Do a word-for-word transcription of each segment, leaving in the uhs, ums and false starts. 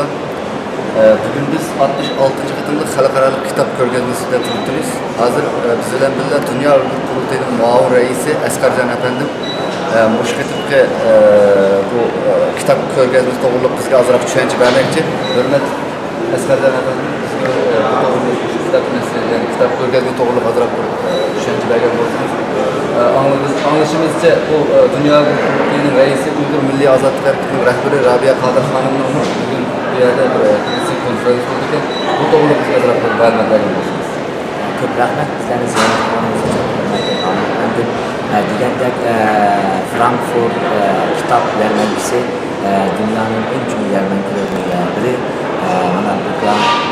ئە، بۈگۈن بىز ئاتمىش ئالتىنچى قېتىملىق خەلقئارالىق كىتاب كۆرگەزمىسىدە تۇرۇپتىمىز. ھازىر، ئە، بىز بىلەن بىللە دۇنيا ئۇيغۇر قۇرۇلتىيىنىڭ مۇئاۋىن رەئىسى ئەسقەرجان ئەپەندىم، ئە، مۇشۇ قېتىمقى، ئە، بۇ، ئە، كىتاب كۆرگەزمىسى توغرىلىق بىزگە ئازراق چۈشەنچە بەرمەكچى. ھۆرمەتلىك ئەسقەرجان ئەپەندىم، بىزگە، ئە، بۇ توغرىلىق كىتاب مەسىلە-، يەنى كىتاب كۆرگەزمە توغرىلىق ئازراق بىر، ئە، چۈشەنچە بەرگەن بولسىڭىز. ئە، ئاڭلىغىنىمىز-، ئاڭلىشىمىزچە، بۇ، ئە، دۇنيا ئۇيغۇر قۇرۇلتىيىنىڭ رەئىسى، ئۇيغۇر مىللىي ئازادلىق ھەرىكىتىنىڭ رەھبىرى رابىيە قادىر خانىمنىڭمۇ بۈگۈن بۇ يەردە بىر، ئە، تېلېفون كونفېرېنس بولىدىكەن. بۇ توغرىلىق بىزگە ئازراق بىر مەلۇمات بەرگەن بولسىڭىز. كۆپ رەھمەت، بىزلەرنى زىيارەت قىلغىنىڭىز ئۈچۈن، ھۆرمەتلىك ئالىم ئەپەندىم. ئە، دېگەندەك، ئە، فرانكفورت، ئە، كىتاب يەرمەنكىسى، ئە، دۇنيانىڭ ئەڭ چوڭ يەرمەنكىلىرىنىڭ، ئە، بىرى. ئە، مانا بۇ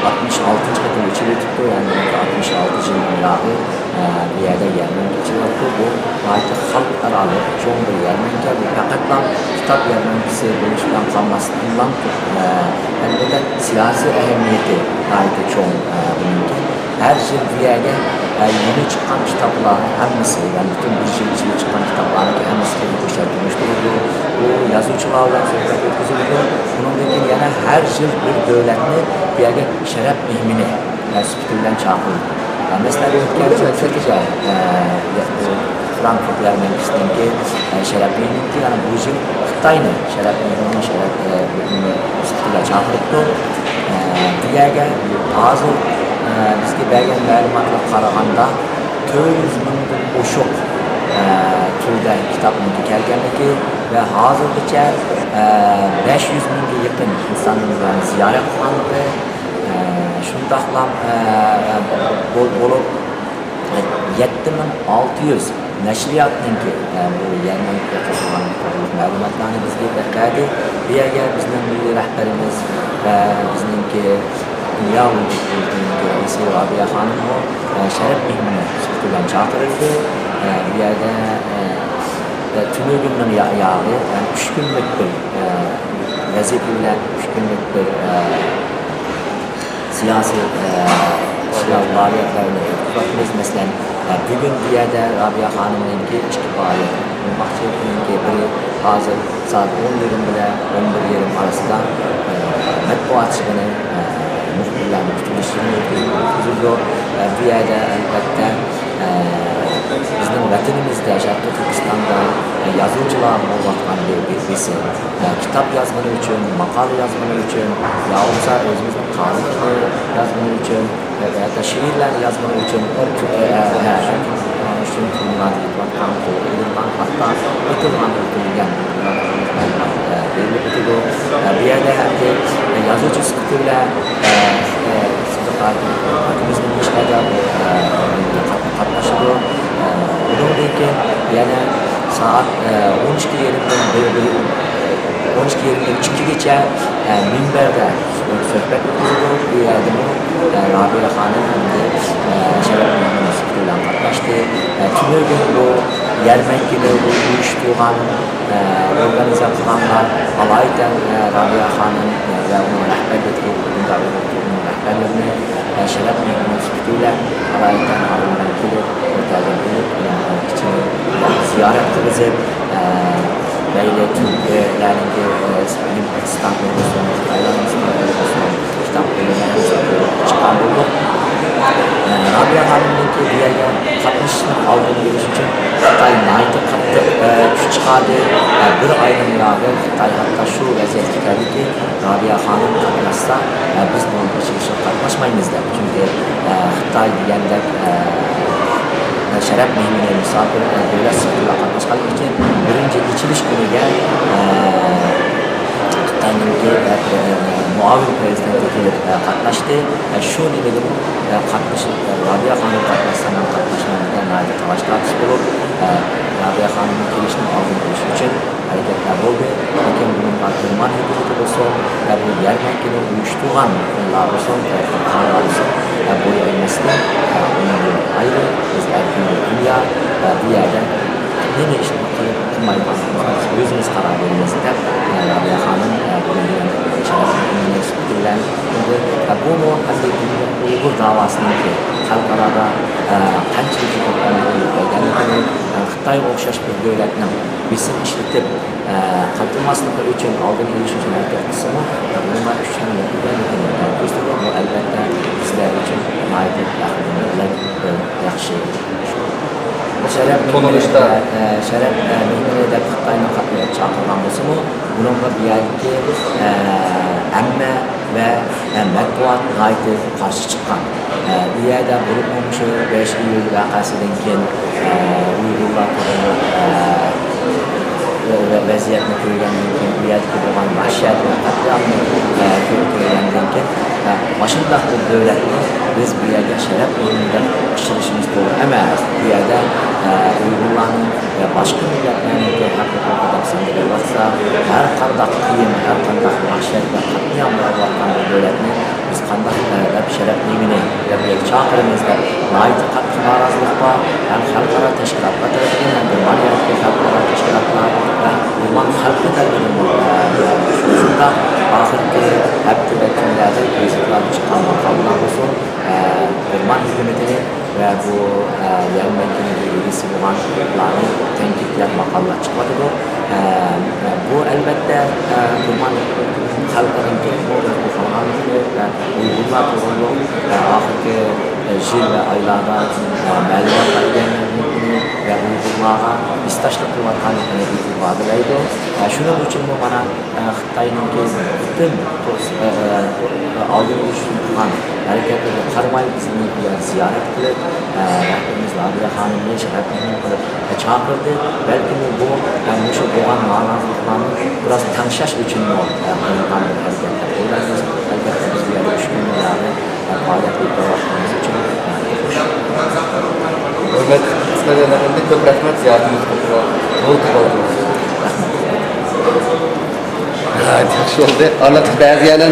ئاتمىش ئالتىنچى قېتىم ئېچىلىۋېتىپتۇ، يەنى ئاتمىش ئالتە يىلنىڭ ياغى، ئە، بۇ يەردە يەرمەنكە ئېچىلىۋاتىدۇ. بۇ ناھايىتى خەلقئارالىق چوڭ بىر يەرمەنكە. بۇ پەقەتلا كىتاب يەرمەنكىسى بولۇش بىلەن قالماستىنلا، ئە، ئەلۋەتتە سىياسىي ئەھمىيىتى ناھايىتى چوڭ، ئە، بۇنىڭكى. ھەر يىل بۇ يەرگە، ئە، يېڭى چىققان كىتابلار ھەممىسى، يەنى پۈتۈن بىر يىل ئىچىدە چىققان كىتابلارنىڭ ھەممىسى كۆرگۈزۈشلەر تونۇشتۇرۇلىدۇ. بۇ يازغۇچىلار بىلەن سۆھبەت ئۆتكۈزۈلىدۇ. ئۇنىڭدىن كېيىن يەنە ھەر يىل بىر دۆلەتنى بۇ يەرگە شەرەپ مېھمىنى، ئە، سۈپىتى بىلەن چاقىرىدۇ. ئە، مەسىلەن، ئۆتكەن يىل ئۆتكەن، ئە، فرانكفورت يەرمەنكىسىنىڭكى، ئە، شەرەپ مېھمىنى، يەنى بۇ يىل خىتاينى شەرەپ مېھمىنى، شەرەپ، ئە، مېھمىنى سۈپىتىدە چاقىرىپتۇ. ئە، بۇ يەرگە ھازىر، ئە، بىزگە بەرگەن مەلۇماتلارغا قارىغاندا، تۆت يۈز مىڭدىن ئوشۇق، ئە، تۈردە كىتابنىڭكى كەلگەنلىكى ۋە ھازىرغىچە، ئە، بەش يۈز مىڭگە يېقىن ئىنساننىڭ، يەنى زىيارەت قىلغانلىقى، ئە، شۇنداقلا، ئە، بول-، بولۇپ، يەتتە مىڭ ئالتە يۈز نەشرىياتنىڭكى، ئە، بۇ يەرمەنكىگە قوشۇلغان توغرىلىق مەلۇماتلارنى بىزگە بەردى. بۇ يەرگە بىزنىڭ مىللىي رەھبىرىمىز ۋە بىزنىڭكى دۇنيا ئۇيغۇر قۇرۇلتىيىنىڭكى رەئىسى رابىيە خانىممۇ، ئە، شەرەپ مېھمىنى سۈپىتى بىلەن چاقىرىلدى. ئە، بۇ يەردە، ئە، ئە، تۈنۈگۈننىڭ يا-، ياغى، يەنى ئۈچ كۈنلۈك بىر، ئە، ۋەزىپە بىلەن ئۈچ كۈنلۈك بىر، ئە، سىياسىي، ئە، ئىشلار، پائالىيەتلەرنى ئۆتكۈزۈۋاتىمىز. مەسىلەن، ئە، بۈگۈن بۇ يەردە رابىيە خانىمنىڭكى ئىككى پائالىيەت بولماقچى. بۇنىڭكى بىرى ھازىر سائەت ئون يېرىم بىلەن ئون بىر يېرىم ئارىسىدا، ئە، مەتبۇئات يىغىنى، ئە، مۇخبىرلارنى كۈتۈۋېلىش يىغىنى ئۆتكۈزۈلىدۇ. ئە، بۇ يەردە، ئەلۋەتتە، ئە، بىزنىڭ ۋەتىنىمىزدە، شەرقىي تۈركىستاندا، ئە، يازغۇچىلار بولۇۋاتقان بىر، بىر بېسىم. ئە، كىتاب يازغىنى ئۈچۈن، ماقالە يازغىنى ئۈچۈن، يا بولمىسا ئۆزىمىزنىڭ تارىخىنى يازغىنى ئۈچۈن، ھەتتا شېئىرلارنى يازغىنى ئۈچۈن، ئە، ئە، ئە، ئۈچۈن تۈرمىلەردە يېتىۋاتقان، قولغا ئېلىنغان، ھەتتا ئېتىلغان، ئۆلتۈرۈلگەن، ئە، بېرىلىپ ئۆتىدۇ. ئە، بۇ يەردە ئەمدى يازغۇچى سۈپىتى بىلەن، ئە، ئە، ئاكىمىزنىڭ ئىشلىرىدا، ئە، قاتنىشىدۇ. ئە، ئۇنىڭدىن كېيىن يەنە سائەت، ئە، ئون ئىككى يېرىمدىن بىر، بىر، ئون ئىككى يېرىمدىن ئىككىگىچە، ئە، مىنبەردە سۆھبەت ئۆتكۈزىدۇ. بۇ يەردىمۇ، ئە، رابىيە خانىم ھەمدە، ئە، شەرەپ مېھمىنى سۈپىتى بىلەن قاتناشتى. ئە، تۈنۈگۈن بۇ يەرمەنكىنى ئۇيۇشتۇرغان، ئە، ئورگانىزاتور قىلغانلار ئالايىتەن، ئە، رابىيە خانىم، ئە، ۋە ئۇنىڭ رەھبەرلىكى، بۇنداق ئۇيغۇر كۇلۇبىنىڭ رەھبەرلىرىنى، ئە، شەرەپ مېھمىنى سۈپىتى بىلەن ئالايىتەن ئالدىن بىلىپ، ئۆتەلدىن بىلىپ، ئۇنىڭ ئىچىنى زىيارەت قىلغۇزۇپ، ئە، مەيلى تۈركلەرنىڭكى، ئە، ھىندىستان بولسۇن، تايلاند بولسۇن، كىتاب بۆلۈملىرىمىز چىققان بولدۇق. ئە، رابىيە خانىمنىڭكى بۇ يەرگە قاتنىشىشنى ئالدىن ئېلىش ئۈچۈن خىتاي ناھايىتى قاتتىق، ئە، كۈچ چىقاردى. ئە، بىر ئاينىڭ ياغى خىتاي ھەتتا شۇ ۋەزىيەتكە كەلدىكى، رابىيە خانىم قاتناشسا، ئە، بىز بۇنىڭ ئېچىلىشىغا قاتناشمايمىز دەپ. چۈنكى، ئە، خىتاي دېگەندەك، ئە، شەرەپ مېھمىنى، مۇساپىر، ئە، دۆلەت سۈپىتىدە قاتناشقانلىقى ئۈچۈن بىرىنچى ئېچىلىش كۈنىگە، ئە، خىتاينىڭكى، ئە، مۇئاۋىن پىرېزىدېنتى كېلىپ، ئە، قاتناشتى. ئە، شۇ نېمىدىمۇ، ئە، قاتنىشىپ، ئە، رابىيە خانىم قاتناشسا، مەن قاتناشمايمەن دېگەن ناھايىتى تالاش-تارتىش بولۇپ، ئە، رابىيە خانىمنىڭ كېلىشىنىڭ ئالدىنى ئېلىش ئۈچۈن ھەرىكەتلەر بولدى. لېكىن بۇنىڭغا گېرمان ھۆكۈمىتى بولسۇن ۋە بۇ يەرمەنكىنى ئۇيۇشتۇرغانلار بولسۇن، تەرەققىي قىلغانلار بولسۇن، ۋە بويۇن ئەگمەستىن، ۋە ئۇنىڭ يولى ئايرى، بىز ئەركىن بىر دۇنيا ۋە بۇ يەردە نېمە ئىشنى قىلىپ قىلمايدىغانلىقىمىزغا ئۆزىمىز قارار بېرىمىز دەپ، رابىيە خانىم، بۇنى دېگەن شەرەپ مۇناسىۋىتى بىلەن قىلدى. بۇمۇ ئەمدى ئۇيغۇر داۋاسىنىڭكى خەلقئارادا قانچىلىك كۆپ ئەمەلىيەتكە كەلگەنلىكىنى، خىتايغا ئوخشاش بىر دۆلەتنىڭ بېسىم ئىشلىتىپ، قاتنىماسلىقى ئۈچۈن، ئالدىنى ئېلىش ئۈچۈن ھەرىكەت قىلسىمۇ، بۇنىڭغا كۈچلۈك تونۇلۇشتا. ئە، شەرەپ، ئە، مېھمىنى دەپ خىتاينى قا-، چاقىرغان بولسىمۇ، بۇنىڭغا بۇ يەردىكى، ئە، ئامما ۋە، ئە، مەتبۇئات ناھايىتى قارشى چىققان. ئە، بۇ يەردە بولۇپمۇ مۇشۇ بەش ئىيۇل ۋەقەسىدىن كېيىن، ئە، ئۇيغۇرلار توغرىلىق، ئە، ۋە، ۋە، ۋەزىيەتنى كۆرگەندىن كېيىن، بۇ يەردىكى بولغان ۋەھشەت ۋە قەتلىئامنى، ئە، كۆ-، كۆرگەندىن كېيىن، ئە، مۇشۇنداق بىر دۆلەتنى بىز بۇ يەردە شەرەپ مېھمىنى دەپ ئۇچرىشىمىز توغرا ئەمەس. بۇ يەردە، ئە، ئۇيغۇرلارنىڭ ۋە باشقا مىللەتلەرنىڭكى ھەق ھوقۇقى دەپ سەندىرىلىۋاتسا، ھەر قانداق قىيىن، ھەر قانداق ۋەھشەت ۋە قەتلىئام بولۇۋاتقان بۇ دۆلەتنى بىز قانداق، ئە، دەپ شەرەپ مېھمىنى دەپ چاقىرىمىز دەپ ناھايىتى قاتتىق نارازىلىق بار. ھەم خەلقئارا تەشكىلاتلار تەرىپىدىن، ھەم گېرمانىيەدىكى خەلقئارا تەشكىلاتلار ۋە گېرمان خەلقى تەرىپىدىنمۇ، ئە، شۇنداق ئاخىرقى ھەپتە ۋە كۈنلەردە گېزىتلەردە چىققان ماقالىلەر بولسۇن، ئە، گېرمان ھۆكۈمىتىنى ۋە بۇ، ئە، يەرمەنكىنىڭ ئىگىسى بولغانلارنى تەنقىدلەپ ماقالىلەر چىقىۋاتىدۇ. ئە، بۇ ئەلۋەتتە، ئە، گېرمان خەلقىنىڭكى بۇ ئۆزىنى قالغانلىقىنى ۋە ئۇيغۇرلار توغرۇلۇق، ئە، ئاخىرقى، ئە، يىل ۋە ئايلاردا، ئە، مەلۇمات بەرگەنلىكىنى ۋە ئۇيغۇرلارغا ھېسداشلىق قىلىۋاتقانلىقىنى ئىپادىلەيدۇ. ئە، شۇنىڭ ئۈچۈنمۇ مانا، ئە، خىتاينىڭكى پۈتۈن، ئە، ئە، ئالدىنى ئېلىش ئۈچۈن قىلغان ھەرىكەتلىرىگە قارىماي، بىزنى بۇ يەردە زىيارەت قىلىپ، ئە، رەھبىرىمىز لابىيە خانىمنى شەرەپ مېھمان قىلىپ، ئە، چاقىردى. بەلكىمۇ بۇ، ئە، مۇشۇ بولغان نارازىلىقلارنى بىراز تەڭشەش ئۈچۈنمۇ، ئە، قىلىنغان بىر ھەرىكەت دەپ ئويلايمىز. ئەلۋەتتە، بىز بۇ يەردە ئۈچ كۈن يەردە، ئە، پائالىيەت ئېلىپ بارغانلىقىمىز ئۈچۈن ناھايىتى خۇش. ھۆرمەتلىك ئىسمەت ئەپەندى، كۆپ رەھمەت زىيارىتىمىزنى قوبۇل قىلغان. ناھايىتى ياخشى بولدى. ئارىلىق بەزى يەرلەردە